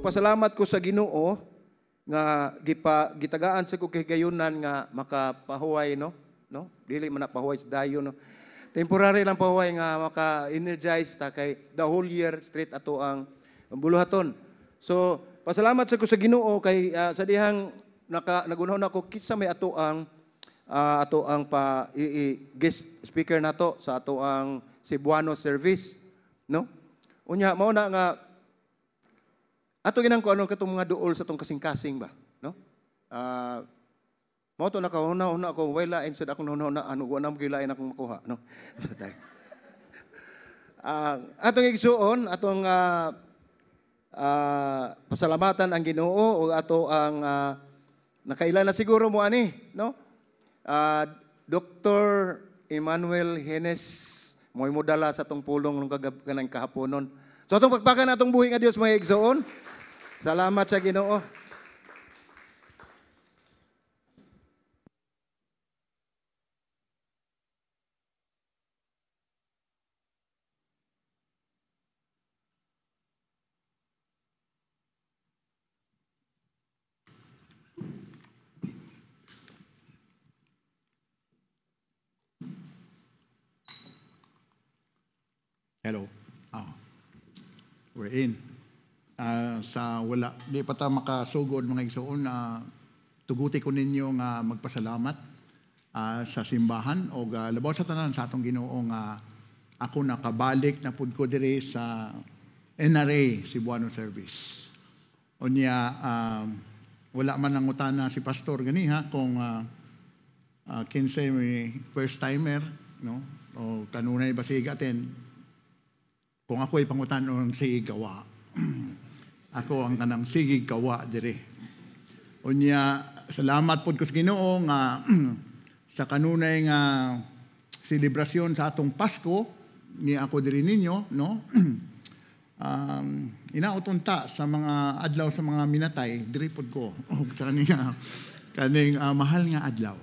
Magpasalamat ko sa Ginoo nga gitagaan sa ko kahigayunan nga makapahuway, no? No? Dili man na pahuway sa dayon, no. Temporary lang pahuway nga maka-energize ta kay the whole year straight ato ang buluhaton. So pasalamat sa ko sa Ginoo kay sa dihang nagunahon ako kinsa may ato ang pa guest speaker nato sa ato ang Cebuano service, no? Unya mao na nga ato ginang ko ano katong mga duol sa tong kasing-kasing ba, no? Mao to nakahuna-huna ako, way lain sad akong huna-huna, ano wa na mo gilain akong makuha, no? Atong igsuon, atong pasalamatan ang Ginoo o ato ang nakaila na siguro mo ani, no? Dr. Emmanuel Henes mo'y modala sa atong pulong nung kanang kahaponon. So atong pagpakan atong buhi nga Dios mga igsoon. Salamat sa Ginoo. Hello. Oh. We're in. Sa wala, di pa ta makasugod mga igsoon, tuguti ko ninyo nga magpasalamat sa simbahan o labaw sa tanan sa atong Ginoo nga ako nakabalik na pud ko diri sa NRA Cebuano Service. Unya wala man nangutana si pastor ganiha kung kinsay may first timer, no? O kanunay ba siya atin. Kung ako'y pangutanon sige gawa. Ako ang kanang sige gawa diri. Unya salamat pod ko sa Ginoo nga sa kanunay nga selebrasyon sa atong Pasko ni ako diri ninyo, no? Inauton ta sa mga adlaw sa mga minatay diri pod ko og kaning mahal nga adlaw.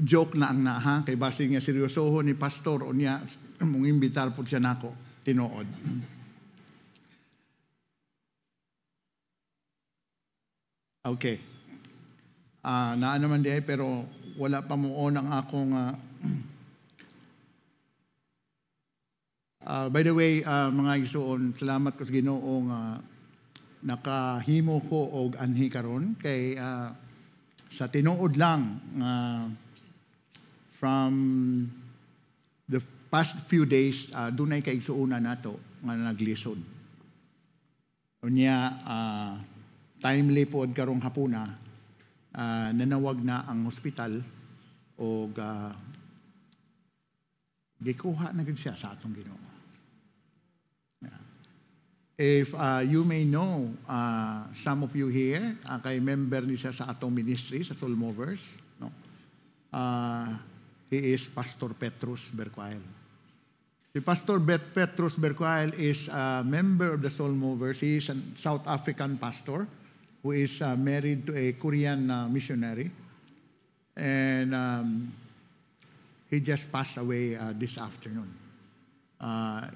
Joke na ang naha kay basi nga seryosoho ni pastor unya mong imbitar pod siya nako tinuod. Okay. Naa naman diay pero wala pa mo on ang akong by the way, mga igsoon, salamat ko sa Ginoo nga nakahimo ko og anhi karon kay sa tinuod lang from the past few days dunay kaigsuonan nato nga naglisod. Unya timely pod karong hapuna nanawag na ang hospital og gikuha na gid siya sa atong Ginoo. Yeah. If you may know, some of you here, kay member ni siya sa atong ministry, sa Soul Movers, no? He is Pastor Petrus Berquael. Si Pastor Petrus Berquael is a member of the Soul Movers. He is a South African pastor who is married to a Korean missionary. And he just passed away this afternoon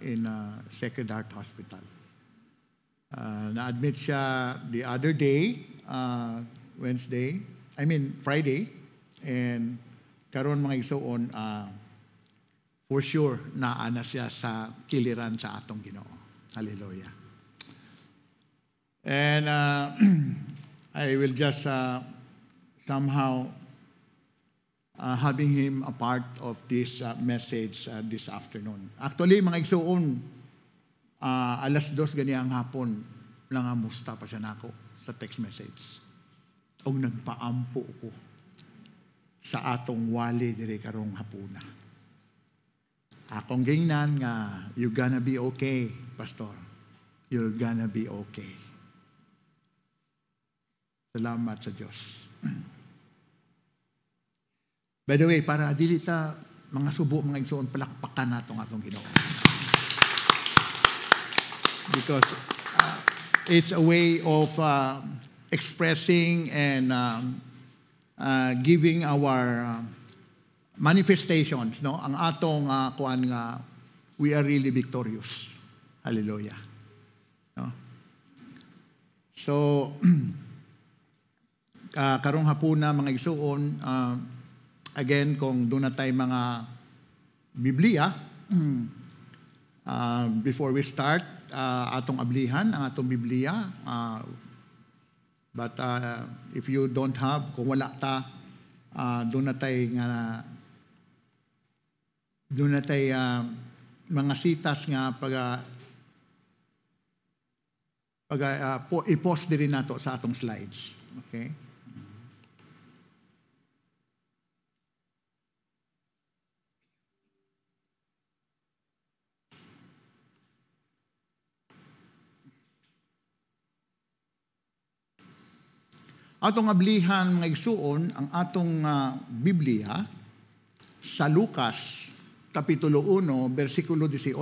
in Sacred Heart Hospital. Na-admit siya the other day, Friday, and karon mga igsoon, for sure naa na siya sa kiliran sa atong Ginoo. Hallelujah. And I will just somehow having him a part of this message this afternoon. Actually, mga igsoon, 2:00 gani ang hapon nangamusta pa siya nako sa text message. Og nagpaampo ko sa atong wali diri karong hapuna. Akong gingnan nga you gonna be okay, pastor. You're gonna be okay. Salamat sa Diyos. By the way, para dili ta mga subo, mga igsoon, palakpakan natong atong Ginoo. Because it's a way of expressing and giving our manifestations, no? Ang atong kuan nga we are really victorious. Hallelujah. No? So karong hapuna, mga igsuon, again, kung duna tay mga Biblia, before we start, atong ablihan ang atong Biblia. But if you don't have, kung wala ta, duna tay mga sitas nga pag i-post diri nato sa atong slides. Okay? Atong ablihan, mga igsuon, ang atong Biblia sa Lucas Kapitulo 1, versikulo 18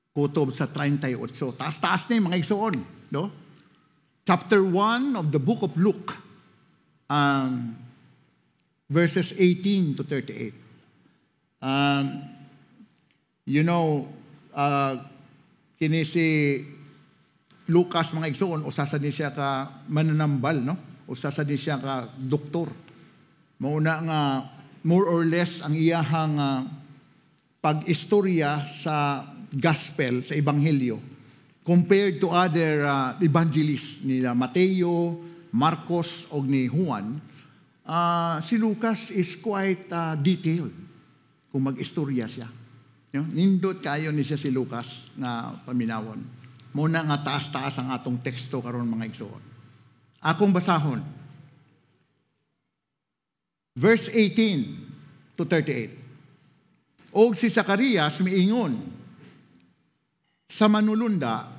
kutob sa 38. Taas-taas na yung mga igsuon, no? Chapter 1 of the book of Luke, verses 18 to 38. Kini si Lucas, mga igsuon, usa sa ni siya ka mananambal, no? Usa sa ni siya ka doktor. Mauna nga more or less ang iyahang pag-istorya sa gospel, sa ebanghelyo, compared to other evangelists nila Mateo, Marcos o ni Juan, si Lucas is quite detailed kung mag-istorya siya. No? Nindot kayo ni siya si Lucas nga paminawon. Muna nga taas-taas ang atong teksto karon, mga igsoon. Akong basahon. Verse 18 to 38. Og si Zacarias miingon sa manulunda,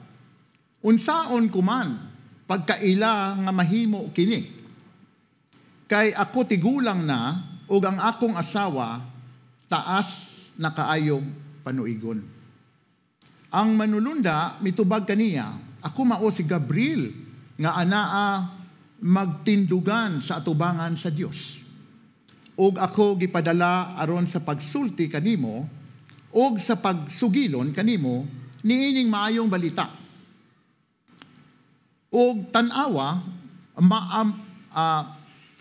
"Unsaon ko man pagkaila nga mahimo kini? Kay ako tigulang na ug ang akong asawa taas na kaayog panuigon." Ang manulunda mitubag kaniya, "Ako mao si Gabriel nga anaa magtindugan sa atubangan sa Dios. Ug ako gipadala aron sa pagsulti kanimo ug sa pagsugilon kanimo niining maayong balita. Ug tan-awa,"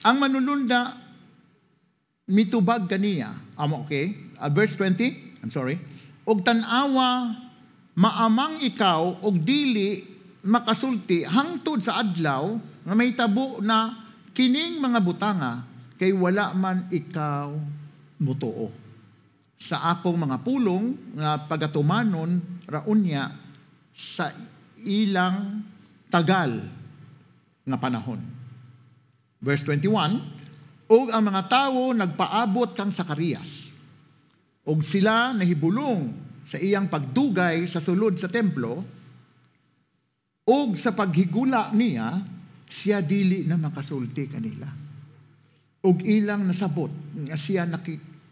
ang manulunda mitubag kaniya. Okay. Verse 20, I'm sorry. "Og tan-awa, maamang ikaw og dili makasulti hangtod sa adlaw nga mahitabo na kining mga butanga, kay wala man ikaw mutuo sa akong mga pulong nga pagatumanon raunya sa ilang tagal nga panahon." Verse 21, "Og ang mga tawo nagpaabot kang Zacarias, og sila nahibulong sa iyang pagdugay sa sulod sa templo, og sa paghigula niya, siya dili na makasulti kanila. Og ilang nasabot nga siya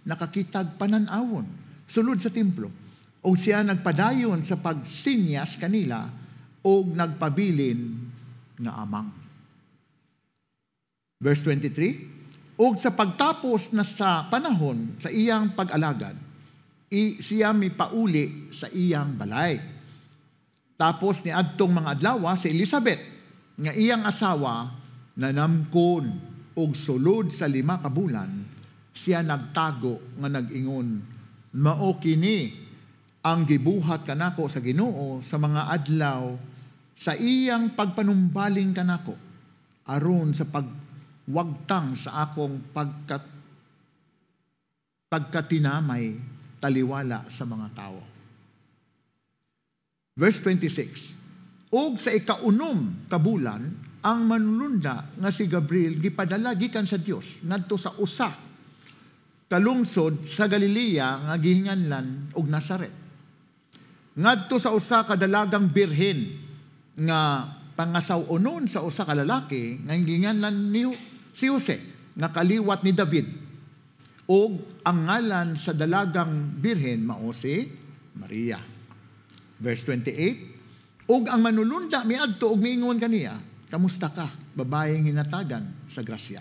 nakakitag panan-awon sulod sa templo, og siya nagpadayon sa pagsinyas kanila og nagpabilin nga amang." Verse 23, "Og sa pagtapos na sa panahon sa iyang pag-alagad, siya mipauli sa iyang balay. Tapos ni adtong mga adlaw, si Elizabeth nga iyang asawa nanamkon, og sulod sa 5 ka bulan siya nagtago nga nag-ingon, 'Mao kini ang gibuhat kanako sa Ginoo sa mga adlaw sa iyang pagpanumbaling kanako aron sa pagwagtang sa akong pagkatinamay taliwala sa mga tawo.'" Verse 26, "Og sa 6 ka bulan, ang manulunda nga si Gabriel gipadala gikan sa Dios ngadto sa usa ka lungsod sa Galilea nga gihinganlan og Nazaret, ngadto sa usa ka dalagang birhen nga pangasaw-onon sa usa ka lalaki nga gihinganlan ni si Jose nga kaliwat ni David. Og ang ngalan sa dalagang birhen mao si Maria." Verse 28, "Og ang manulunda miadto og miingon kaniya, 'Kamusta ka, babaeng hinatagan sa grasya?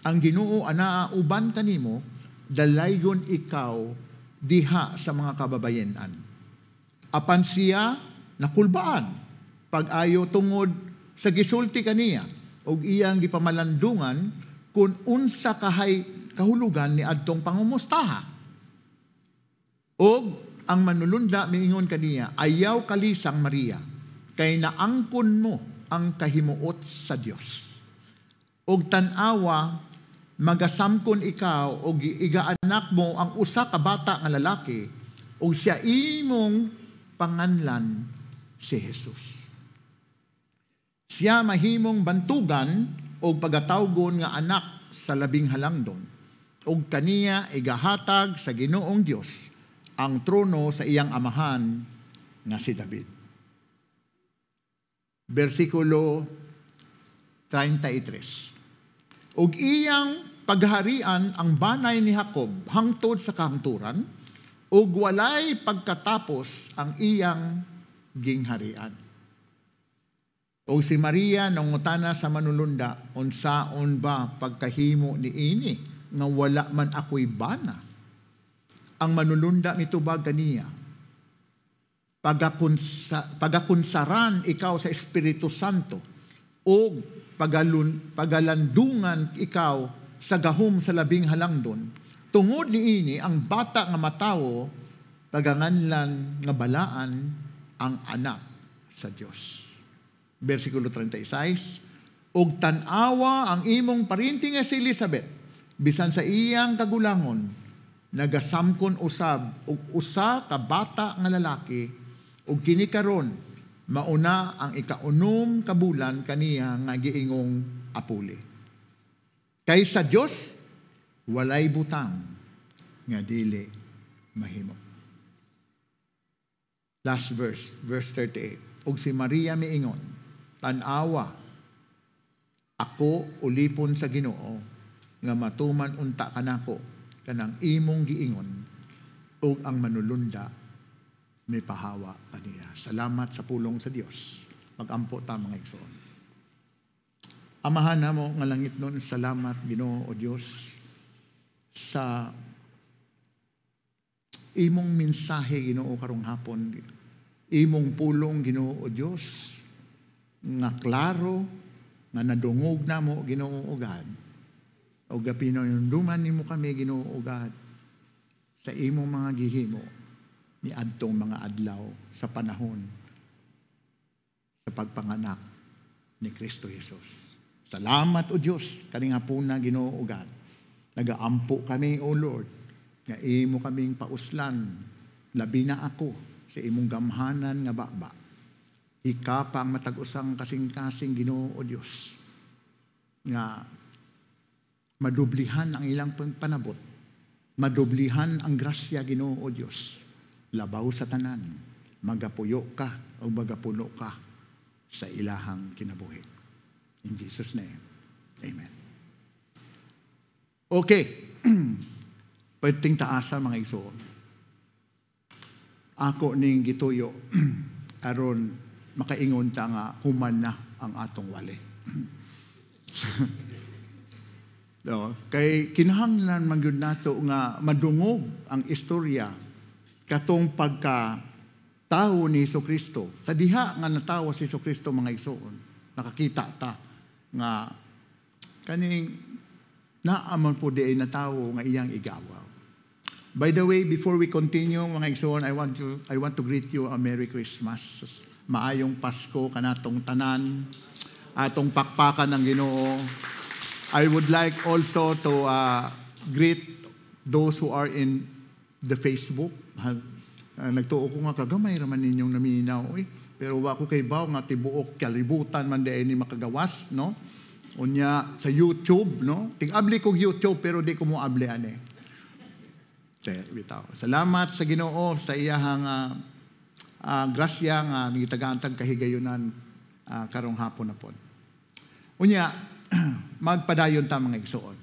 Ang Ginoo anaa uban kanimo, dalaygon ikaw diha sa mga kababayenan.' Apan siya nakulbaan Pag-ayo tungod sa gisulti kaniya ug iyang gipamalandungan kung unsa kahay kahulugan ni adtong pangumustaha. Og ang manulunda miingon kaniya, "Ayaw kalisang, Maria, kay naangkon mo ang kahimuot sa Dios. Og tan-awa, magasamkon ikaw og igaanak mo ang usa ka bata nga lalaki ug siya imong panganlan si Jesus. Siya mahimong bantugan o pagatawgon nga anak sa Labing Halangdon ug kaniya igahatag sa Ginoong Dios ang trono sa iyang amahan nga si David." Versikulo 33. "Ug iyang pagharian ang banay ni Jacob hangtod sa kahangturan, ug walay pagkatapos ang iyang gingharian." Og si Maria nangutana sa manulunda, "Unsaon ba pagkahimo ni ini nga wala man ako'y bana?" Ang manulunda mitubag kaniya, "Pagakunsaran ikaw sa Espiritu Santo o pagalandungan ikaw sa gahom sa Labing Halangdon. Tungod niini, ang bata nga matawo paganganlan nga balaan, ang Anak sa Dios." Versikulo 36, "Ug tan-awa, ang imong parinti nga si Elizabeth, bisan sa iyang kagulangon, nagasamkon usab og usa ka bata nga lalaki, ug kini karon mauna ang ikaunom ka bulan kaniya nga giingong apuli. Kay sa Dios walay butang nga dili mahimo." Last verse, verse 38. "Ug si Maria miingon, 'Tan-awa, ako ulipon sa Ginoo, nga matuman unta kanako kanang imong giingon.' Ug ang manulunda mipahawa kaniya." Salamat sa pulong sa Dios. Magampo ta, mga igsoon. Amahan namo nga langitnon, salamat, Ginoo o Dios, sa imong mensahe, Ginoo, karong hapon. Imong pulong, Ginoo o Dios, nga klaro nga nadungog namo, Ginoo o God. O gapinuyunduman nimo kami, Ginoo o God, sa imong mga gihimo ni adtong mga adlaw sa panahon sa pagpanganak ni Kristo Jesus. Salamat, O Dios, kaning hapuna, Ginoo o God. Nagaampo kami, O Lord, nga imo kaming pauslan, labi na ako, sa imong gamhanan nga baba. Hikapa ang matag usang kasing-kasing, Ginoo o Dios, nga madublihan ang ilang panabot, madublihan ang grasya, Ginoo o Dios. Labaw sa tanan, magapuyo ka o magapuno ka sa ilahang kinabuhi. In Jesus' name, amen. Okay. Pwedeng taasa, mga igsoon. Ako ning gituyo aron makaingon ta nga human na ang atong wali. No, kay kinahanglan man gyud nato nga madungog ang istorya katong pagka tao ni Hesus Kristo. Sa diha nga natawo si Hesus Kristo, mga igsoon, nakakita ta nga kaning naa man po diay natawo nga iyang igawaw. By the way, before we continue, mga igsoon, I want to greet you a Merry Christmas. Maayong Pasko kanatong tanan. Atong pakpakan ng Ginoo. I would like also to greet those who are in the Facebook. Nagtuo ko nga kagamay raman ninyong naminaw. Uy. Pero wa ko kaybaw nga tibuok kalibutan man diay ni makagawas, no? Unya sa YouTube, no? Tig-abli kog YouTube pero di ko mo abli ani. Bitaw. Salamat sa Ginoo sa iyahang grasya nga gitagaan tag kahigayunan karong hapon na pod. Unya magpadayon ta, mga igsoon.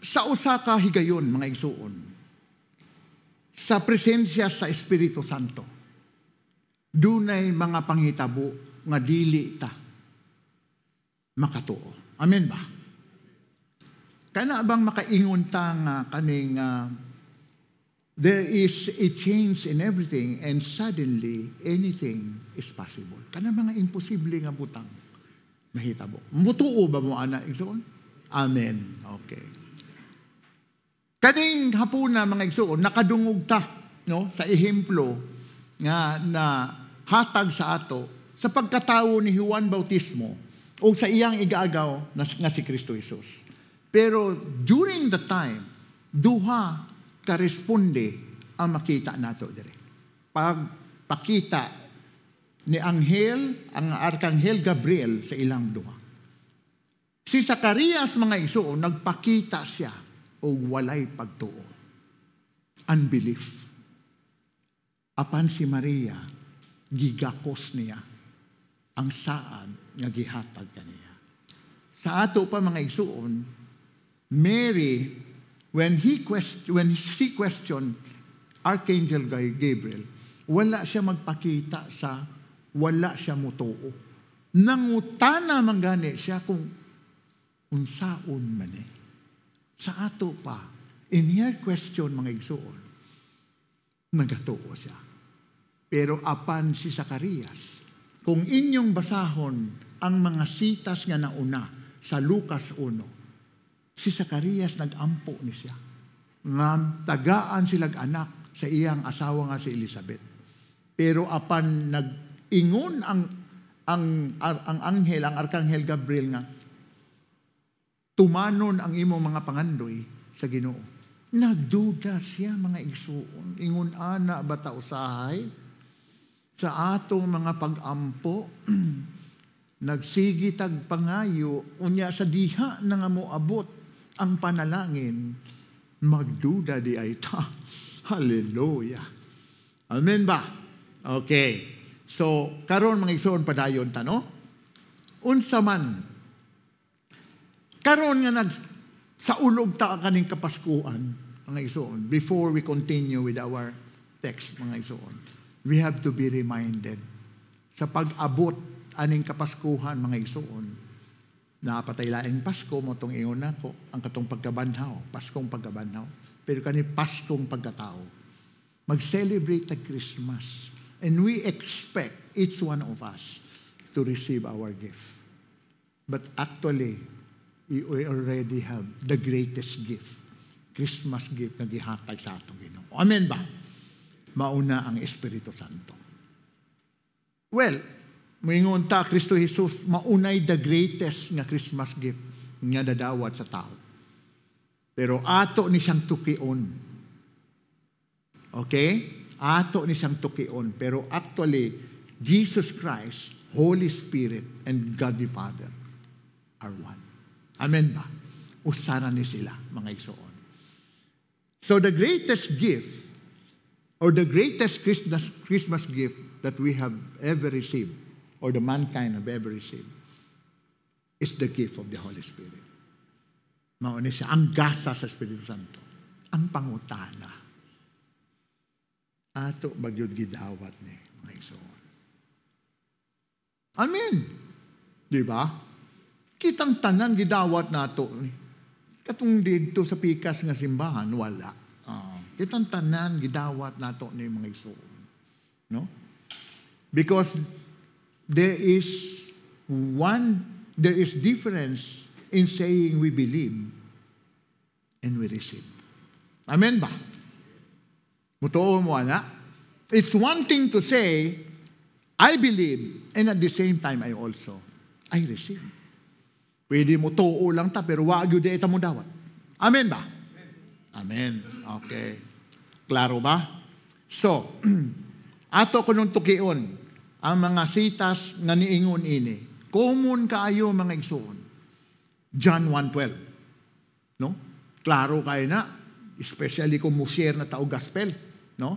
Sa usa ka higayon, mga igsoon, sa presensya sa Espiritu Santo, dunay mga panghitabo nga dili ta makatuo. Amen ba? Kana bang makaingon ta nga kaning There is a change in everything and suddenly anything is possible. Kanang mga imposible nga butang mahitabo. Mutuo ba mo ana, igsoon? Amen. Okay. Kaning hapuna, mga igsoon, nakadungog ta, no, sa ehemplo nga na hatag sa ato sa pagkatawo ni Juan Bautismo o sa iyang igaagaw nga si Kristo Jesus. Pero during the time, duha ka-responde ang makita nato dire. Pagpakita ni anghel, ang Arkanghel Gabriel sa ilang duha. Si Zacarias, mga igsoon, nagpakita siya og walay pagtuo. Unbelief. Apan si Maria, gigakos niya ang saad nga gihatag kaniya. Sa ato pa, mga igsoon, Mary, when she questioned Archangel Gabriel, wala siya magpakita sa wala siya mutuo. Nangutana man gani siya kung unsaon man eh. Sa ato pa, in her question, mga igsoon, nagatuo siya. Pero apan si Zacarias, kung inyong basahon ang mga sitas nga nauna sa Lucas 1, si Zacarias nagampo ni siya nga tagaan silag anak sa iyang asawa nga si Elizabeth. Pero apan nag-ingon ang anghel, ang Arkanghel Gabriel nga tumanon ang imong mga pangandoy sa Ginoo. Nagduda siya, mga igsuon. Ingon ana ba ta usahay? Sa atong mga pag-ampo, nagsigi tag pangayo, unya sa diha na nga moabot ang panalangin, magduda diay ta. Hallelujah. Amen ba? Okay. So, karon, mga igsoon, padayon ta, no? Unsa man karon nga nag sa ulog ta kaning Kapaskuhan, mga igsoon, before we continue with our text, mga igsoon, we have to be reminded sa pag-abot aning Kapaskuhan, mga igsoon, napatay laing Pasko mo tong ingon nako, ang katong pagkabanhaw, Paskong pagkabanhaw. Pero kani Paskong pagkatao. Mag-celebrate the Christmas. And we expect each one of us to receive our gift. But actually, we already have the greatest gift. Christmas gift na gihatag sa atong Ginoo. Amen ba? Mauna ang Espiritu Santo. Well, muingon ta, Kristo Jesus maunay the greatest nga Christmas gift nga dadawat sa tao. Pero ato ni siyang tukion. Okay? Ato ni siyang tukion. Pero actually, Jesus Christ, Holy Spirit, and God the Father are one. Amen ba? Usara ni sila, mga igsoon. So the greatest gift or the greatest Christmas gift that we have ever received or the mankind have ever received is the gift of the Holy Spirit. Mao ni siya ang gasa sa Espiritu Santo. Ang pangutana. Ato ba gyud gidawat ni, mga igsoon? Amen. Di ba? Kitang tanan gidawat nato. Katong didto sa pikas nga simbahan, wala. Kitang tanan gidawat nato ni, mga igsoon. No? Because there is difference in saying we believe and we receive. Amen ba? Mutuo mo ana? It's one thing to say, "I believe," and at the same time, I receive. Pwede mo tuo lang ta, pero wa gyud ita mo dawat. Amen ba? Amen. Okay. Klaro ba? So, ato kunong tukion ang mga sitas nga niingon ini. Common kaayo, mga igsoon. John 1:12. No? Klaro kayo na, especially kung mo-share na tao gospel, no?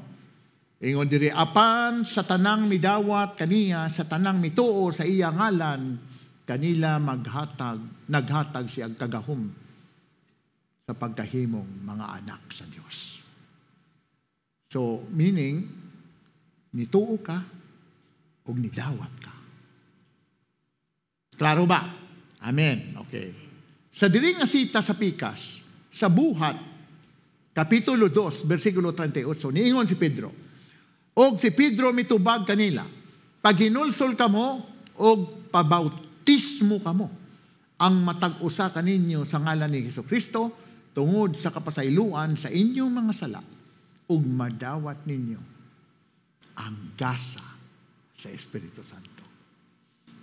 Ingon diri, apan sa tanang midawat kaniya, sa tanang mituo sa iya ngalan, kanila naghatag siya kagahom sa pagkahimong mga anak sa Dios. So, meaning, nituo ka ug nidawat ka. Klaro ba? Amen. Okay. Sa diri nga sita sa pikas, sa Buhat Kapitulo 2, versikulo 38. Niingon si Pedro. Og si Pedro mitubag kanila, "Paghinulsol kamo og pabautismo kamo ang matag usa kaninyo sa ngalan ni Hesus Kristo tungod sa kapasayloan sa inyong mga sala ug madawat ninyo ang gasa sa Espiritu Santo."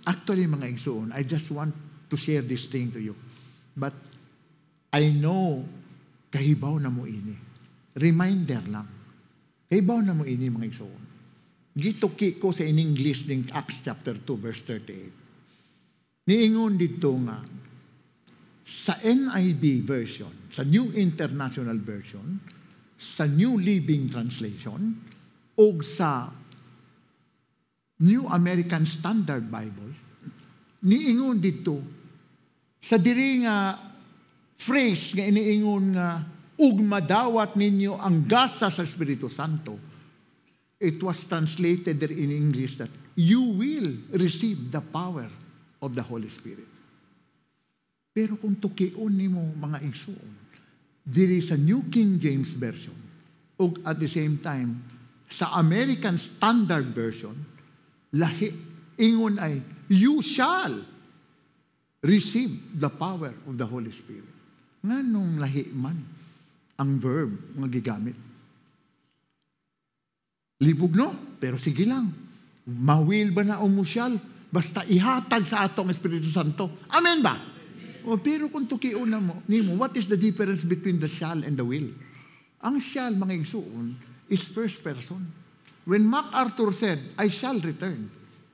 Actually, mga igsoon, I just want to share this thing to you. But I know kahibaw na mo ini. Reminder lang. Kahibaw na mo ini, mga igsoon. Gituki ko sa in English ning Acts chapter 2 verse 38. Niingon dito nga sa NIV version, sa New International Version, sa New Living Translation, o sa New American Standard Bible, niingon dito sa diri nga phrase nga iniingon nga "ug madawat ninyo ang gasa sa Espiritu Santo," it was translated there in English that you will receive the power of the Holy Spirit. Pero kung tukion nimo, mga igsoon, diri sa New King James Version ug at the same time sa American Standard Version, lahi. Ingon ay "you shall receive the power of the Holy Spirit." Nganong lahi man ang verb nga gigamit? Libog, no? Pero sige lang. Ma-will ba na o mo-shall? Basta ihatag sa ato ang Espiritu Santo. Amen ba? O, pero kung tukion na mo, nimo, what is the difference between the shall and the will? Ang shall, mga igsuon, is first person. When MacArthur said, "I shall return,"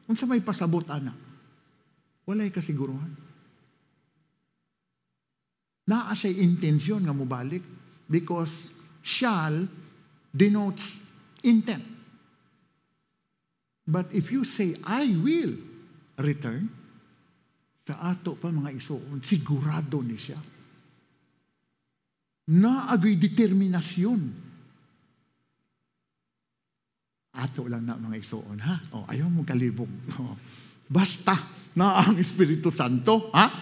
unsa may pasabot ana? Walay kasiguruhan. Naa siya'y intensyon nga mobalik because shall denotes intent. But if you say, "I will return," sa ato pa, mga igsoon, sigurado ni siya. Naa gyuy determinasyon. Ato lang na, mga igsoon, ha? O, ayaw mo kalibog. O, basta na ang Espiritu Santo, ha?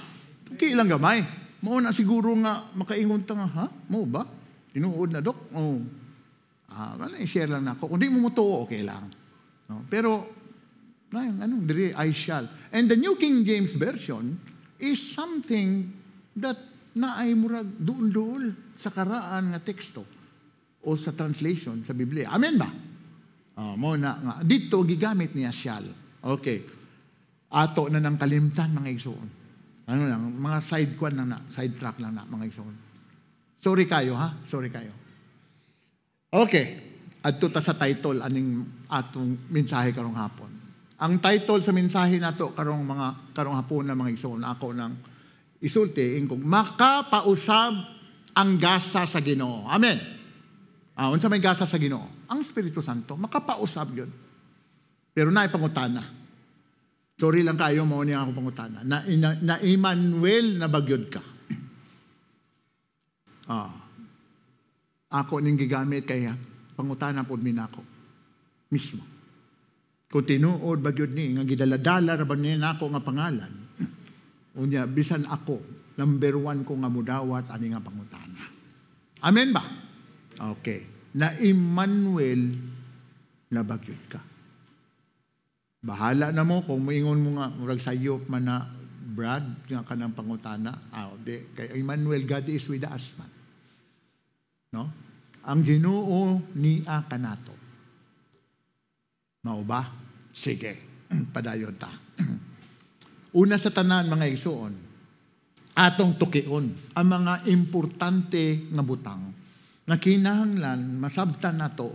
Okay lang gamay. Mao na siguro nga makaingon ta nga, "Ha? Mao ba? Tinuod na, Dok?" Oh. Ah, wala, i-share lang nako. Kung di mo motuo, okay lang. No? Pero, ay, anong diri, "I shall." And the New King James Version is something that naay murag duol-duol sa karaan nga teksto o sa translation sa Biblia. Amen ba? Oh, mao na nga dito gigamit niya shall. Okay. Ato na ng kalimtan, mga igsoon. Ano lang, mga side kwan lang na, side track lang na, mga igsoon. Sorry kayo, ha? Sorry kayo. Okay. Adto ta sa title aning atong mensahe karong hapon. Ang title sa mensahe nato karong hapon na, mga igsoon, ako nang isulti ingkong "Makapausab ang gasa sa Ginoo." Amen. Ah, unsa may gasa sa Ginoo? Ang Espiritu Santo makapausab yun. Pero naay pangutana. Sorry lang kayo, mao niya ako pangutana. Na Emmanuel na ba gyud ka? Ah. Ako ning gigamit kay pangutana pod mi nako mismo. Kung tinuod ba gyud ni nga gidaladala ra ba niya nako nga pangalan. Unya bisan ako, number one ko nga mudawat ani nga pangutana. Amen ba? Okay. Na Emmanuel na ba gyud ka? Bahala na mo kung moingon mo nga murag sayop man na, Brad, nga kanang pangutana. Ah, di kay Emmanuel, God is with us man. No? Ang Ginoo niya kanato. Mao ba? Sige, padayon ta. Una sa tanan, mga igsoon, atong tukion ang mga importante nga butang na kinahanglan masabtan nato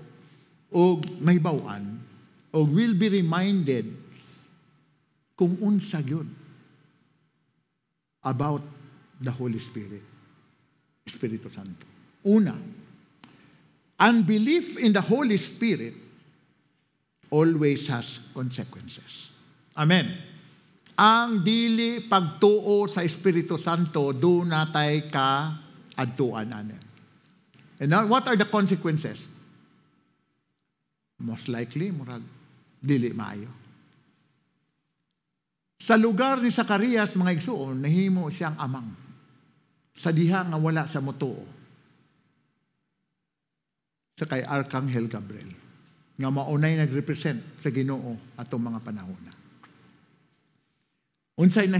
o mahibaw-an o will be reminded kung unsa gyud about the Holy Spirit, Espiritu Santo. Una, unbelief in the Holy Spirit always has consequences. Amen. Ang dili pagtuo sa Espiritu Santo, duna tay kaadtuan anen. And now, what are the consequences? Most likely, murag dili maayo. Sa lugar ni Zacarias, mga igsoon, nahimo siyang amang. Sa diha nga wala sa motuo. Sa kay Archangel Gabriel nga maunay nagrepresent sa Ginoo atong mga panahon na. Unsay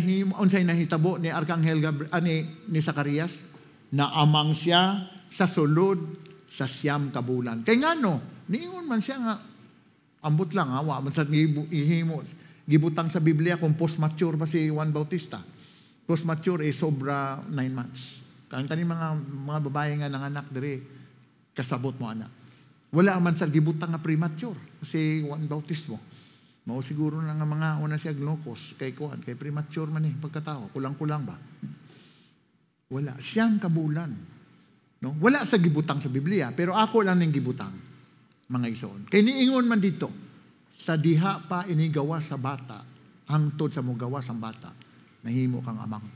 nahitabo ni Archangel Gabriel ni Zacarias? Naamang siya sa sulod sa 9 ka bulan. Kay ngano, niingon man siya nga ambot lang ha, wa man sa gihimo gibutang sa Biblia kung post-mature ba si Juan Bautista. Post-mature is sobra 9 months. Ang kaning mga babae nga nanganak diri kasabot mo ana. Wala man sa gibutang nga premature si Juan Bautista. Mao siguro na nga mga una siya glucose kay kuan kay premature man ni pagkatao, kulang-kulang ba? Wala, 9 ka bulan. No? Wala sa gibutang sa Biblia, pero ako lang ning gibutang, mga igsoon. Kay niingon man dito, sa diha pa inigawa sa bata, hangtod sa mugawas ang bata, nahimo kang amang.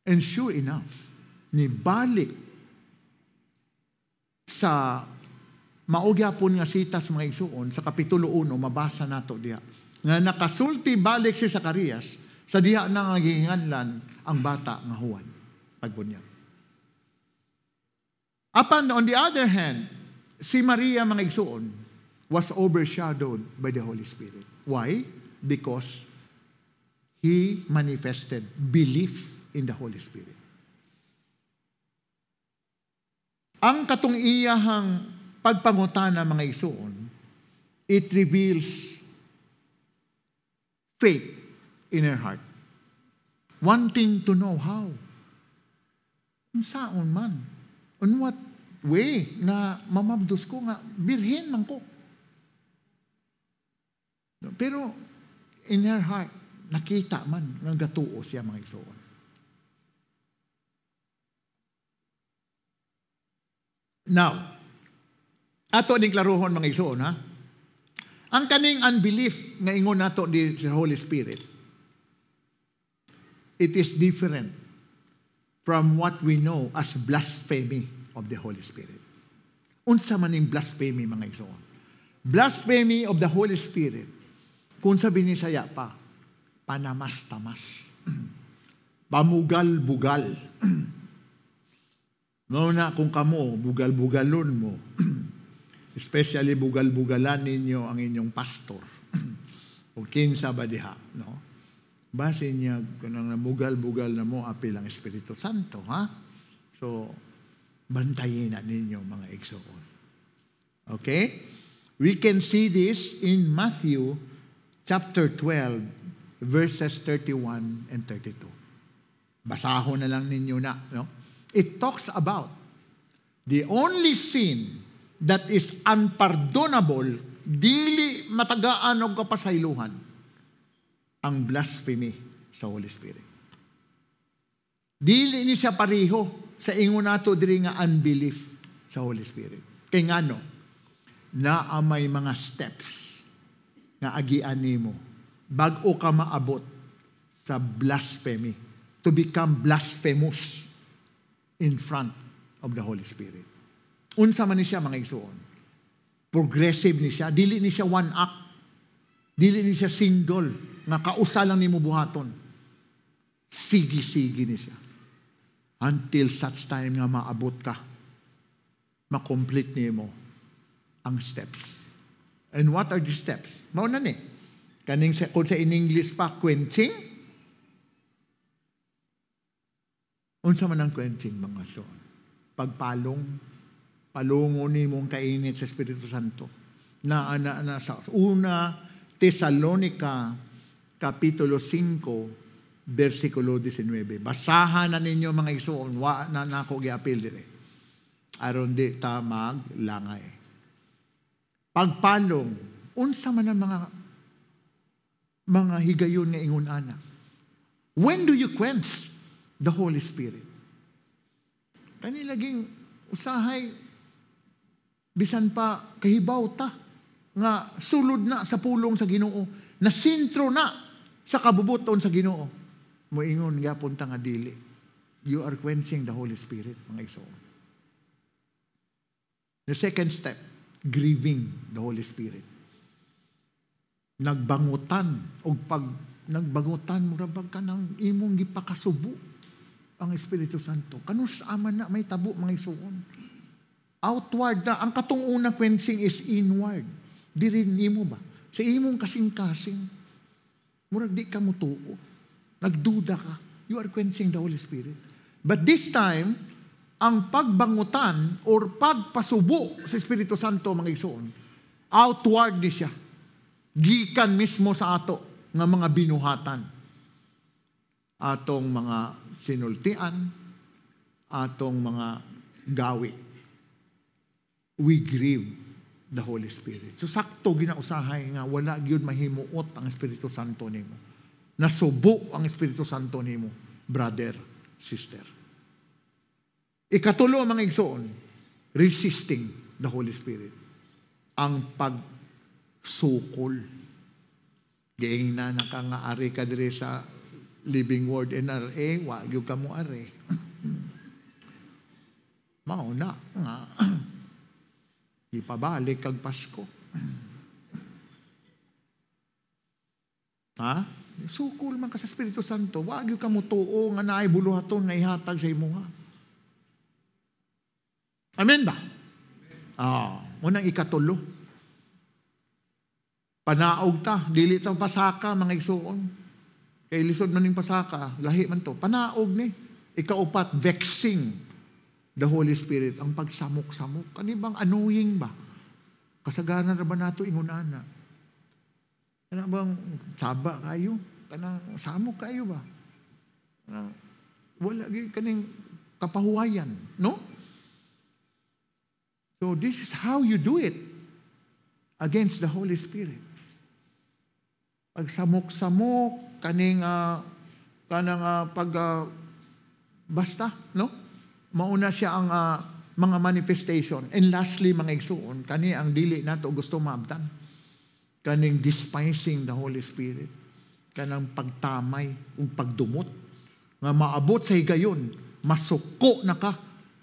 And sure enough, nibalik sa maugyapon nga sita sa mga igsoon, sa Kapitulo 1, mabasa nato diha. Nga nakasulti balik si Zacarias, sa diha na nga gihinganlan ang bata nga Juan, pagbunyag. Apan, on the other hand, si Maria, mga igsoon, was overshadowed by the Holy Spirit. Why? Because he manifested belief in the Holy Spirit. Ang katong iyahang pagpangutana, mga igsoon, it reveals faith in her heart. Wanting to know how. Unsaon man? On what way nga mamabdos ko nga birhen man ko? Pero in her heart, nakita man nga gatuo siya, mga igsoon. Now, ato ning klarohon, mga igsoon, ha? Ang kaning unbelief nga ingon nato di sa Holy Spirit, it is different from what we know as blasphemy of the Holy Spirit. Unsa man ning blasphemy, mga igsoon? Blasphemy of the Holy Spirit, kung sa Binisaya pa, panamas-tamas, pamugal-bugal. Mao na kung kamo, bugal-bugalon mo. Especially bugal-bugalan ninyo ang inyong pastor. O kinsa ba diha, no? Basin niya, kanang namugal-bugal na mo, apil ang Espiritu Santo, ha? So, bantayin na ninyo, mga igsoon. Okay? We can see this in Matthew chapter 12, verses 31 and 32. Basahon na lang ninyo na, no? It talks about the only sin that is unpardonable, dili matagaan og kapasaylohan, ang blasphemy sa Holy Spirit. Dili ni siya pareho sa ingon nato diri nga unbelief sa Holy Spirit. Kay ngano, naa may mga steps nga agian nimo bag-o ka maabot sa blasphemy, to become blasphemous in front of the Holy Spirit. Unsa man ni siya, mga igsoon? Progressive ni siya. Dili ni siya one act. Dili ni siya single nga kausa lang nimo buhaton. Sige-sige ni siya. Until such time nga maabot ka, makomplete nimo ang steps. And what are the steps? Mao na ni. Kaning sa, kung sa in English pa, quenching. Unsa man ang quenching, mga igsoon? Pagpalong, palungo nimong kainit sa Espiritu Santo. Na sa una Tesalonica, Kapitulo 5, versikulo 19. Basahan na ninyo, mga igsoon, wa na nako giapil dire. Aron di ta maglangay. Pagpalong, unsa man ang mga higayon nga ingon ana? When do you quench the Holy Spirit? Kani laging usahay bisan pa kahibaw ta nga sulod na sa pulong sa Ginoo, na sentro na sa kabubuton sa Ginoo. Moingon gyapon ta nga dili. You are quenching the Holy Spirit, mga igsoon. The second step, grieving the Holy Spirit. Nagbangutan og pag nagbangutan mura bag kanang imong gipakasubo ang Espiritu Santo. Kanus ama na may tabo, mga igsoon. Outward na. Ang katong unang quenching is inward. Diri nimo ba? Sa imong kasing-kasing, murag di ka mutuo. Nagduda ka. You are quenching the Holy Spirit. But this time, ang pagbangutan or pagpasubo sa Espiritu Santo, mga igsoon, outward ni siya. Gikan mismo sa ato nga mga binuhatan. Atong mga sinultian, atong mga gawi. We grieve the Holy Spirit. So sakto ginausahay nga wala gyud mahimuot ang Espiritu Santo nimo. Nasubo ang Espiritu Santo nimo, brother, sister. Ikatulo, mga igsoon, resisting the Holy Spirit. Ang pagsukol. Giingna na ka nga ari ka diri sa Living Word NRA, wa gyud ka mo ari. Mao na nga ipabalik kag Pasko. Ha? Sukol man ka sa Espiritu Santo, wa gyud ka motuo nga naay buluhaton nga ihatag sa imuha. Amen ba? Ah, unang ikatulo. Panaog ta, dili ta pasaka mga igsuon. Kay lisod man ning pasaka, lahi man to. Panaog ni. Ikaupat, vexing the Holy Spirit, ang pagsamok-samok. Kani bang annoying ba? Kasagaran ra ba nato ingon ana? Kana bang saba kayo? Kanang samok kayo ba? Kanang wala gyud kaning kapahuwayan, no? So this is how you do it against the Holy Spirit. Pagsamok-samok kaning kanang pag basta, no? Mauna siya ang mga manifestation. And lastly, mga igsuon, kani ang dili nato gusto maabtan. Kaning despising the Holy Spirit. Kanang pagtamay ug pagdumot. Nga maabot sa higayon, masuko na ka.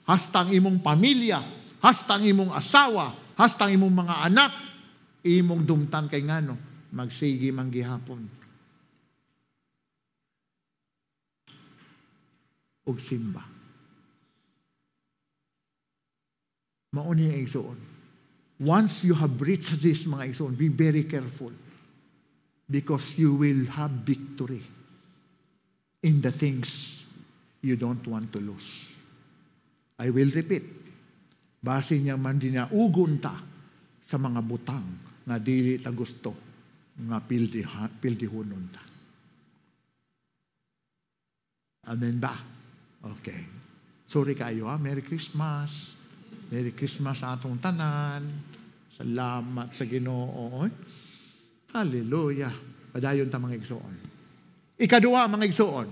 Hasta ang imong pamilya, hasta ang imong asawa, hasta ang imong mga anak, imong dumtan kay ngano, magsigi man gihapon og simba. Mao ni ang igsoon. Once you have reached this, mga igsoon, be very careful because you will have victory in the things you don't want to lose. I will repeat. Base niya man dinaugon ta sa mga butang nga dili ta gusto nga pildihonon ta. Amen ba? Okay. Sorry kayo ha. Merry Christmas. Merry Christmas sa atong tanan. Salamat sa Ginoo. Hallelujah. Padayon ta mga igsoon. Ikaduha mga igsoon,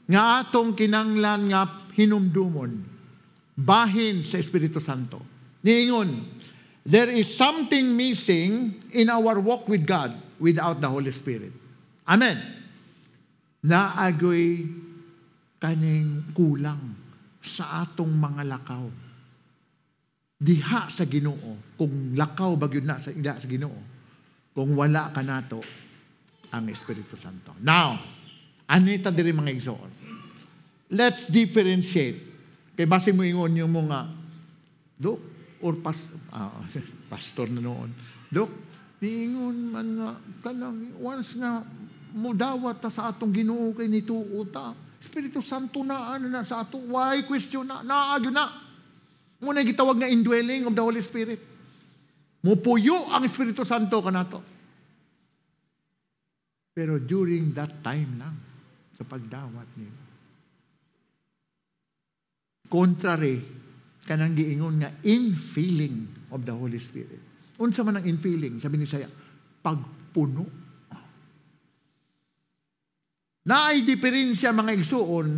nga atong kinanglan nga hinumdumon bahin sa Espiritu Santo. Niingon, there is something missing in our walk with God without the Holy Spirit. Amen. Naagoy kaning kulang sa atong mga lakaw. Diha sa Ginoo, kung lakaw ba gyud na sa diha sa Ginoo, kung wala ka nato ang Espiritu Santo. Now, anita diri mga igsoon. Let's differentiate. Kay base mo ingon yung mga dok or pastor na noon. Dok, niingon man nga kanang once nga mudawat ta sa atong Ginoo kay nituo ta. Espiritu Santo na ano na sa ato. Why question na? Naagyo na. Muna gitawag nga indwelling of the Holy Spirit. Mupuyo ang Espiritu Santo kanato. Pero during that time lang, sa pagdawat niyo. Contrary, kanang giingon nga infilling of the Holy Spirit. Unsa man ang infilling? Sabi ni Isaiah, pagpuno. Naay diferensya mga igsuon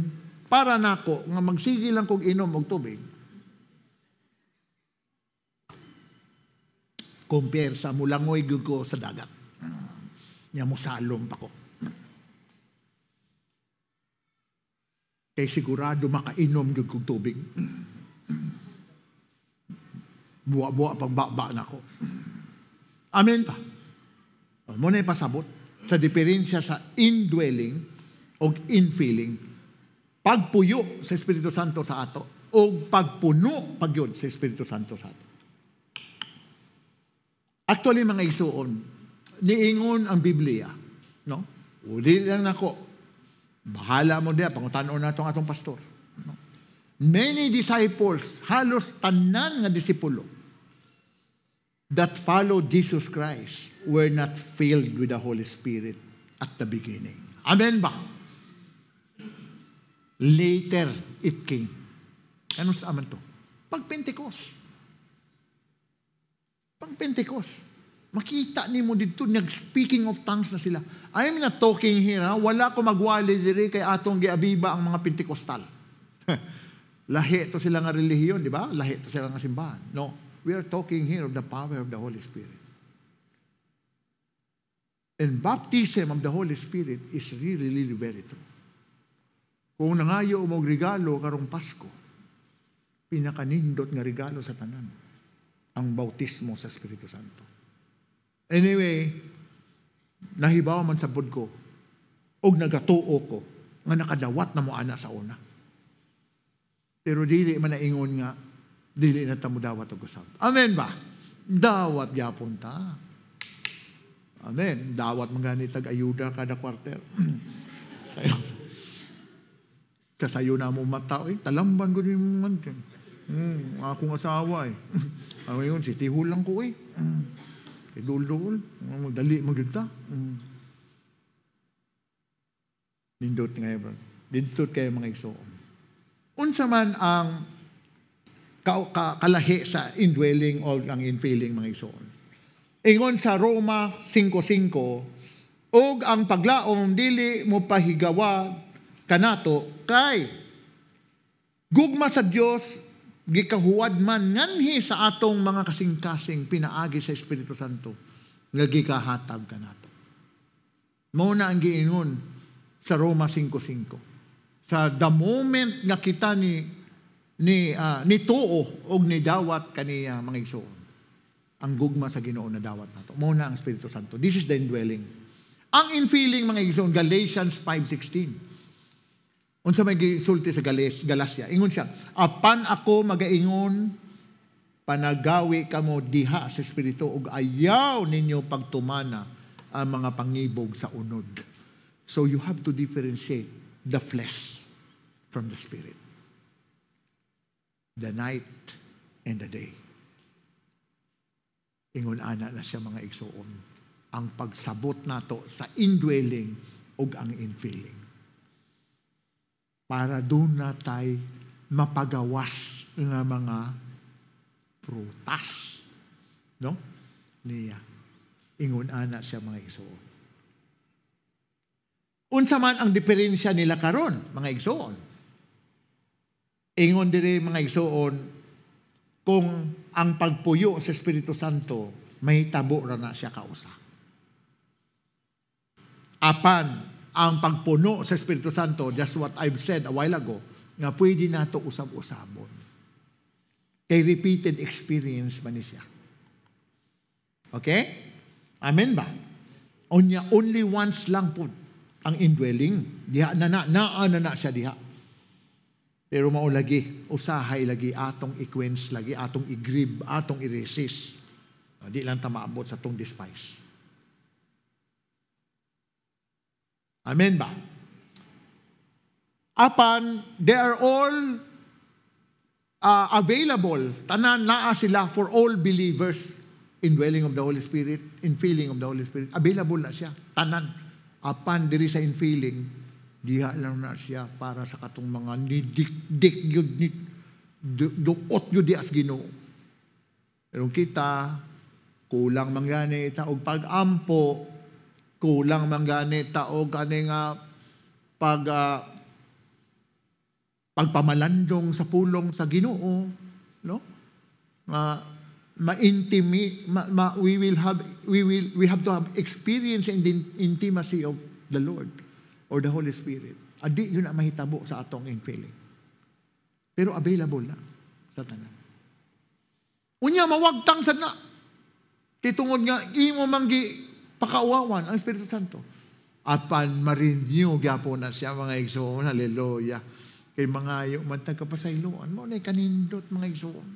para nako nga magsige lang kog inom og tubig. Compare sa mulangoy gyud ko sa dagat. Nya mosalom pa ko. Kay sigurado makainom gyud kog tubig. Buwa-buwa pang baba nako. Amen pa. Mo na ipasabot sa diferensya sa indwelling o infilling. Pagpuyo sa Espiritu Santo sa ato o pagpuno pagyud sa Espiritu Santo sa ato. Actually, mga igsuon, niingon ang Biblia, no? Uli lang nako. Bahala mo diya, pangutanon nato ang atong pastor. No? Many disciples, halos tanan nga disipulo that followed Jesus Christ were not filled with the Holy Spirit at the beginning. Amen ba? Later, it came. Ano sa aman to? Pag Pentecost. Pag Pentecost. Makita nimo dito, nag-speaking of tongues na sila. I'm not talking here, ha? Wala ko magwali diri kay atong giabiba ang mga Pentecostal. Lahi to sila nga relihiyon, di ba? Lahi to sila nga simbahan. No, we are talking here of the power of the Holy Spirit. And baptism of the Holy Spirit is really, really very true. Kung nangayo mo og regalo karong Pasko, pinakanindot nga regalo sa tanan, ang bautismo sa Espiritu Santo. Anyway, nahibaw man sa bud ko, og nagatuo ko, nga nakadawat na mo ana sa una. Pero dili man naingon nga, dili na ta mo dawat og usab. Amen ba? Dawat gyapon ta. Amen. Dawat man gani tag ayuda kada quarter. Kayo. Kasayo na mo mata, eh. Talamban ko din man. Akong asawa eh. Ang yun, si tihol lang ko eh. Idul-dul. Dali mo ta. Nindot nga bro. Nindot kayo, mga igsoon. Unsa man ang kalahi sa indwelling o ang infilling, mga igsoon? Ingon sa Roma 5:5, "Og ang paglaom dili mo pahigawa kanato kay gugma sa Dios gikahuwad man nganhi sa atong mga kasing-kasing pinaagi sa Espiritu Santo nga gikahatag kanato." Mao na ang giingon sa Roma 5:5. Sa the moment nga kita ni tuo og ni dawat kaniya, mga igsoon, ang gugma sa Ginoo na dawat nato. Mao na ang Espiritu Santo. This is the indwelling. Ang infilling, mga igsoon, Galatians 5:16. Unsa may gisulti sa Galacia? Ingon siya, "Apan ako magaingon, panagawi kamo diha sa Espiritu ug ayaw ninyo pagtumana ang mga pangibog sa unod." So you have to differentiate the flesh from the spirit. The night and the day. Ingon ana na siya, mga igsoon, ang pagsabot nato sa indwelling ug ang infilling. Para doon na tay mapagawas nga mga prutas. No? Niya. Ingon ana siya, mga igsoon. Unsa man ang diferensya nila karon, mga igsoon? Ingon diri, mga igsoon, kung ang pagpuyo sa Espiritu Santo may tabo ra na siya kausa. Apan ang pagpuno sa Espiritu Santo, just what I've said a while ago, nga pwede nato usab-usabon. Kay repeated experience man ni siya. Okay? Amen ba? Unya, only once lang po ang indwelling. Diha na na, naa na na siya diha. Pero mao lagi, usahay lagi, atong i-quench lagi, atong i-grieve, atong i-resist. Di lang ta maabot sa atong despise. Amen ba? Apan, they are all available. Tanan naa sila for all believers. Indwelling of the Holy Spirit, infilling of the Holy Spirit. Available na siya. Tanan. Apan diri sa infilling, diha lang na siya para sa katong mga nidik-dik yun, ni, duot yun di as Ginoo. Pero kita, kulang man gani ta og pag-ampo, kulang man gani ta og kani nga pagpamalandong sa pulong sa Ginoo, no? Nga ma-intimate, ma, ma, we will have we will we have to have experience in the intimacy of the Lord or the Holy Spirit. Adi yun ang mahitabo sa atong infilling. Pero available na sa tanan. Unya mawagtang sad na. Titungod nga imo man gi pakauwawan ang Espiritu Santo. Apan ma-renew gyapon na siya, mga igsoon. Hallelujah. Kay mangayo man tag kapasayloan. Mao na kanindot, mga igsoon.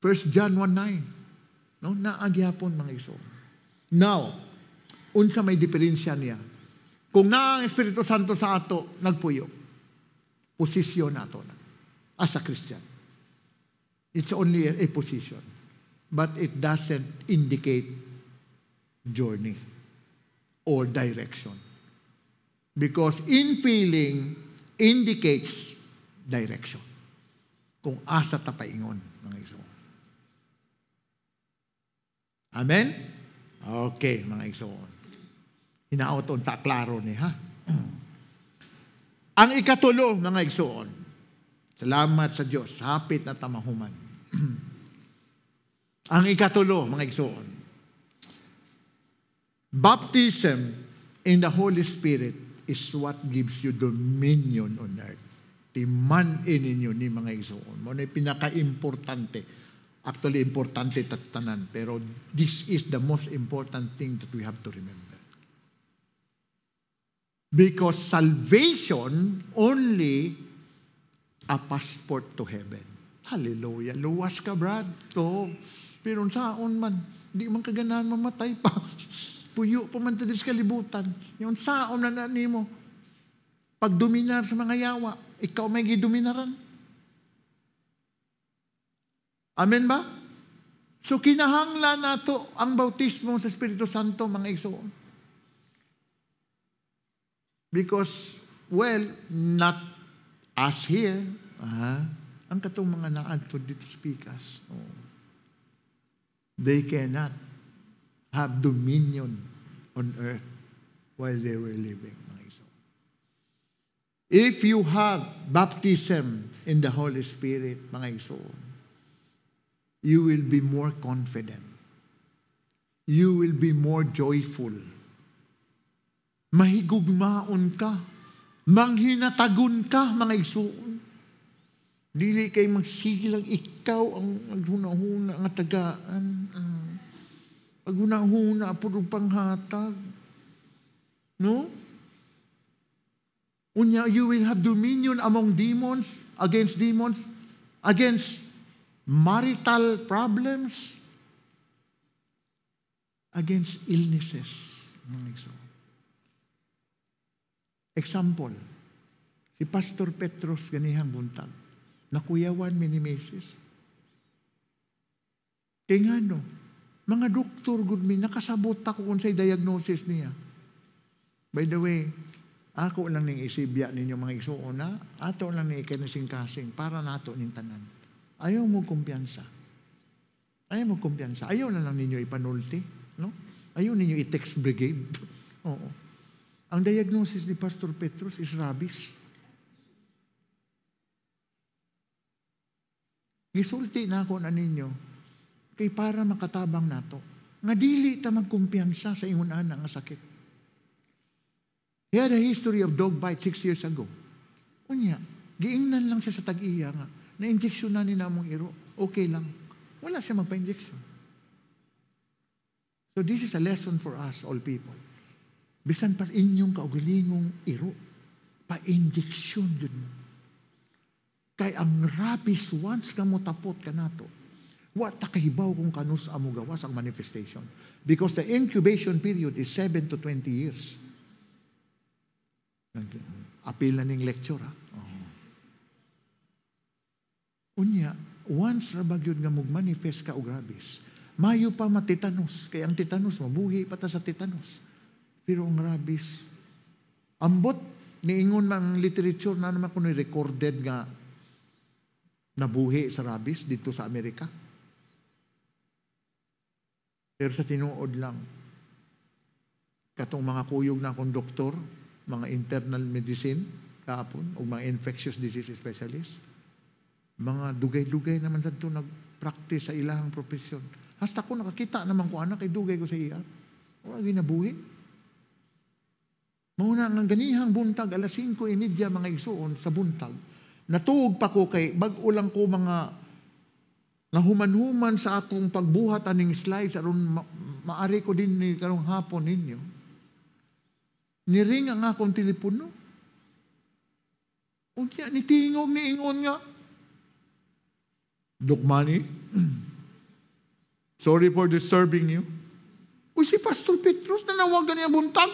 1 John 1:9. No, naa gyapon, mga igsoon. Now, unsa may diferensya niya? Kung naa ang Espiritu Santo sa ato, nagpuyo, posisyon nato na as a Christian. It's only a position. But it doesn't indicate journey or direction. Because infilling indicates direction. Kung asa ta paingon, mga igsoon. Amen? Okay, mga igsoon. Hinaot unta klaro ni ha. Ang ikatulo, mga igsoon. Salamat sa Diyos. Hapit na ta mahuman. Ang ikatulo, mga igsoon. Baptism in the Holy Spirit is what gives you dominion on earth. Timan-i ninyo ni, mga igsoon. Mao na pinaka-importante. Actually, importante tanan. Pero this is the most important thing that we have to remember. Because salvation only a passport to heaven. Hallelujah. Luwas ka, Brad. To. Pero saon man, di man kaganahan mamatay pa. Puyo pa man sa kalibutan. Yung saon na na nimo. Pagdominar sa mga yawa, ikaw may gidominaran. Amen ba? So kinahanglan nato ang bautismo sa Espiritu Santo, mga igsoon. Because, well, not us here, ang katong mga naadto dito sa pikas, oh, they cannot have dominion on earth while they were living, mga igsoon. If you have baptism in the Holy Spirit, mga igsoon, you will be more confident. You will be more joyful. Mahigugmaon ka. Manghinatagon ka, mga igsoon. Dili kay magsige lang ikaw ang maghuna-huna nga tagaan. Paghuna-huna pud og panghatag. No? Unya, you will have dominion among demons, against demons, against marital problems, against illnesses, mga igsoon. Example, si Pastor Petros ganihang buntag, nakuyawan mi ni Mrs. Kay ngano, mga doktor gud mi, nakasabot ako kung sa'y diagnosis niya. By the way, ako lang ning isibya ninyo, mga igsoon na, ato lang ni ikinasing-kasing para nato ning tanan. Ayaw mo kumpiyansa. Ayaw mo kumpiyansa. Ayaw na lang ninyo ipanulti. No? Ayaw ninyo i-text brigade. Oo. Ang diagnosis ni Pastor Petros is rabies. Gisulti na ako na ninyo kay para makatabang nato. Nga dili ta magkumpiyansa sa ingon ana nga sakit. He had a history of dog bite 6 years ago. Unya, giingnan lang siya sa tag-iya nga, na-injection na ni namong iro, okay lang. Wala siya magpa-injection. So this is a lesson for us, all people. Bisan pa inyong kaugalingong iro, pa-injection yun mo. Kay ang rabies, once ka mo tapot ka nato, wa ta kahibaw kung kanus amo gawas ang manifestation. Because the incubation period is 7 to 20 years. Apil na ning lecture, ha? Oh. Unya, once ra ba gyud nga mog-manifest ka og rabies, mayo pa matitanos. Kay ang tetanus, mabuhi pa ta sa tetanus. Pero ang rabies, ambot, niingon man ang literature na naman kuno recorded nga nabuhi sa rabies dito sa Amerika. Pero sa tinuod lang, katong mga kuyog na akong doktor, mga internal medicine, kahapon, o mga infectious disease specialist, mga dugay-dugay naman sa ito nag-practice sa ilahang profesyon. Hasta ko nakakita naman ko anak, kay dugay ko sa iya. Wala ginabuhi. Mao na ang ganihang buntag, alas 5:30, mga igsuon, sa buntag. Natuog pa ko kay bag-o lang ko mga nahuman-human sa akong pagbuhat aning slides aron maari ko din ni karong hapon ninyo. Niring ang akong telepono. Unya ni tingog ni ingon nga, "Doc Manny, sorry for disturbing you." Uy, si Pastor Petros nanawagan niya buntag.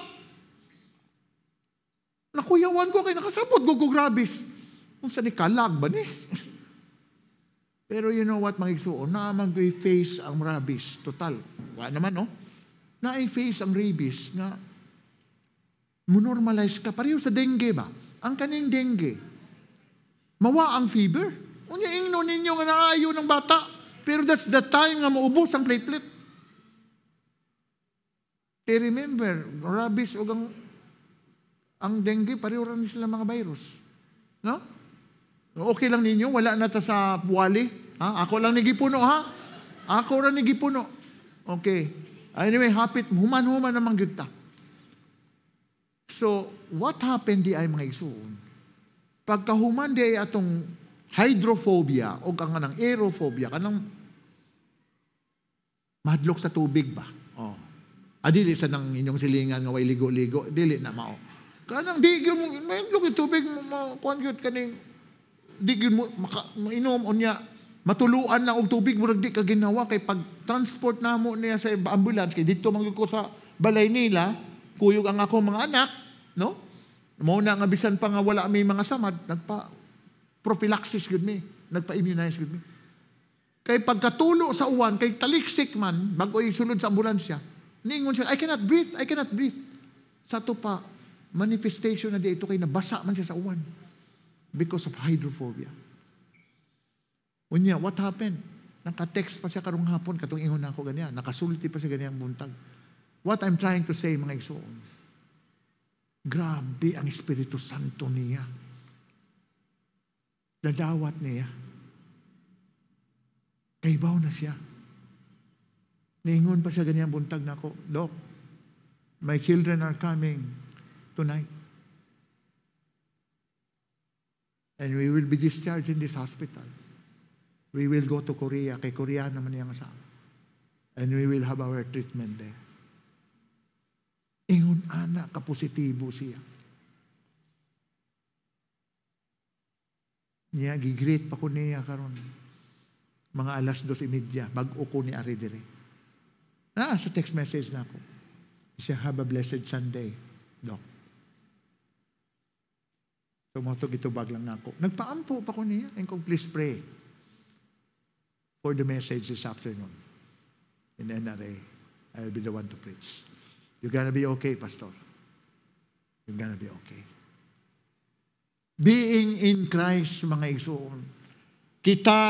Nakuyawan ko kay nakasabot ko grabis. Unsa ni, kalag ba ni? Pero you know what, mga igsuon, naa man face ang rabies. Total, wa naman, no? Naay face ang rabies nga mo-normalize ka. Pareho sa dengue ba? Ang kaning dengue, mawa ang fever. Unya ingno ninyo nga naayo ng bata. Pero that's the time nga maubos ang platelet. Eh remember, rabies o ang dengue, pareho rin sila mga virus. No? Okay lang ninyo, wala na ta sa wali. Ha? Ako lang ni gipuno, ha? Ako lang ni gipuno. Okay. Anyway, hapit, human-human naman gyud ta. So, what happened di ay, mga igsuon? Pagkahuman di ay atong hydrophobia o ang kanang aerophobia, kanang mahadlok sa tubig ba? Oh. Ah, dili sa nang inyong silingan nga way ligo-ligo, dili na mao. Kanang di gyud mo mahadlok yung tubig mo, kuan gyud kaning di gyud mo maka, mainom, unya matuluan na og tubig, murag di ka ginawa kay pag transport namo niya sa ambulance kay didto man gyud ko sa balay nila, kuyog ang ako mga anak, no? Mao na nga bisan pa nga wala may mga samad, nagpa prophylaxis gud mi, nagpa-immunize gud mi. Kay pagkatulo sa uwan, kay taliksik man, bago isulod sa ambulansya, ningon siya, "I cannot breathe, I cannot breathe." Sa to pa, manifestation na dito kay nabasa man siya sa uwan because of hydrophobia. Unya, what happened? Naka-text pa siya karong hapon, katong ingon na ako ganyan. Nakasulti pa siya ganyang buntag. What I'm trying to say, mga igsoon, grabe ang Espiritu Santo niya. Dadawat niya. Kaybaw na siya. Niingon pa siya ganyang buntag na ako, "Doc, my children are coming tonight. And we will be discharged in this hospital. We will go to Korea," kay Korea naman niyang asawa. "And we will have our treatment there." Ingon ana, kapositibo siya. Niya, gigreet pa ko niya karon. Mga 2:30, bag-o ko ni ari dire. Naa sa text message na ako. Siya, "Have a blessed Sunday, Doc." So, mo to gitubag lang na ako. Nagpaampo pa ko niya. And kung please pray for the message this afternoon in NRA. I will be the one to preach. "You're gonna be okay, Pastor. You're gonna be okay." Being in Christ, mga igsoon, kita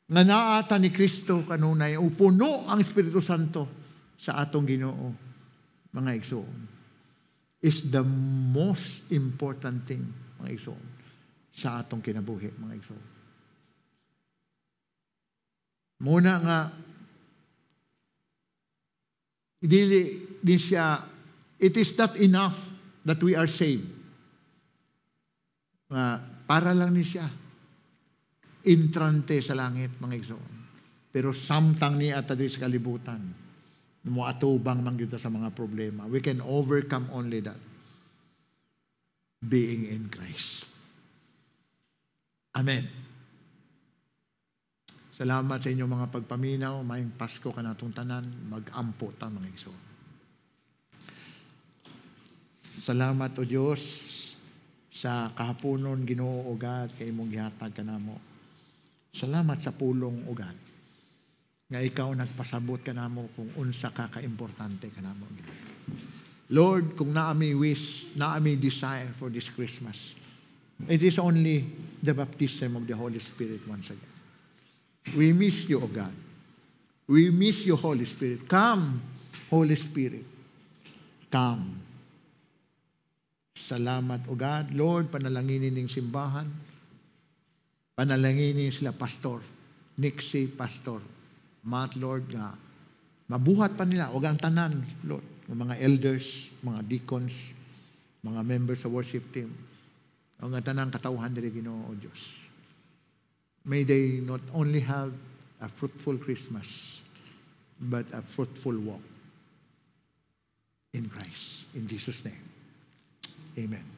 nga naata ni Kristo kanunay, upuno ang Espiritu Santo sa atong Ginoo, mga igsoon, is the most important thing, mga igsoon, sa atong kinabuhi, mga igsoon. Muna nga, dili di siya, it is not enough that we are saved. Para lang ni siya entrante sa langit, mga igsoon. Pero samtang ni ata di sa kalibutan, moatubang man gyud ta sa mga problema. We can overcome only that being in Christ. Amen. Salamat sa inyong mga pagpaminaw. Maayong Pasko kanatong tanan. Mag-ampo ta, mga igsoon. Salamat, O Diyos, sa kahaponon, Ginoo, O God, kay imong gihatag kanamo. Salamat sa pulong, O God, nga ikaw nagpasabot kanamo kung unsa ka kaimportante kanamo. Lord, kung naa mi wish, naa mi desire for this Christmas, it is only the baptism of the Holy Spirit once again. We miss you, O God. We miss you, Holy Spirit. Come, Holy Spirit. Come. Salamat, O God. Lord, panalanginin ning simbahan. Panalanginin sila, Pastor Nixie, Pastor Matt, Lord, nga mabuhat pa nila. O ang tanan, Lord, ng mga elders, mga deacons, mga members sa worship team. O ang tanang katawhan diri, Ginoo, O Diyos. May they not only have a fruitful Christmas, but a fruitful walk in Christ. In Jesus' name. Amen.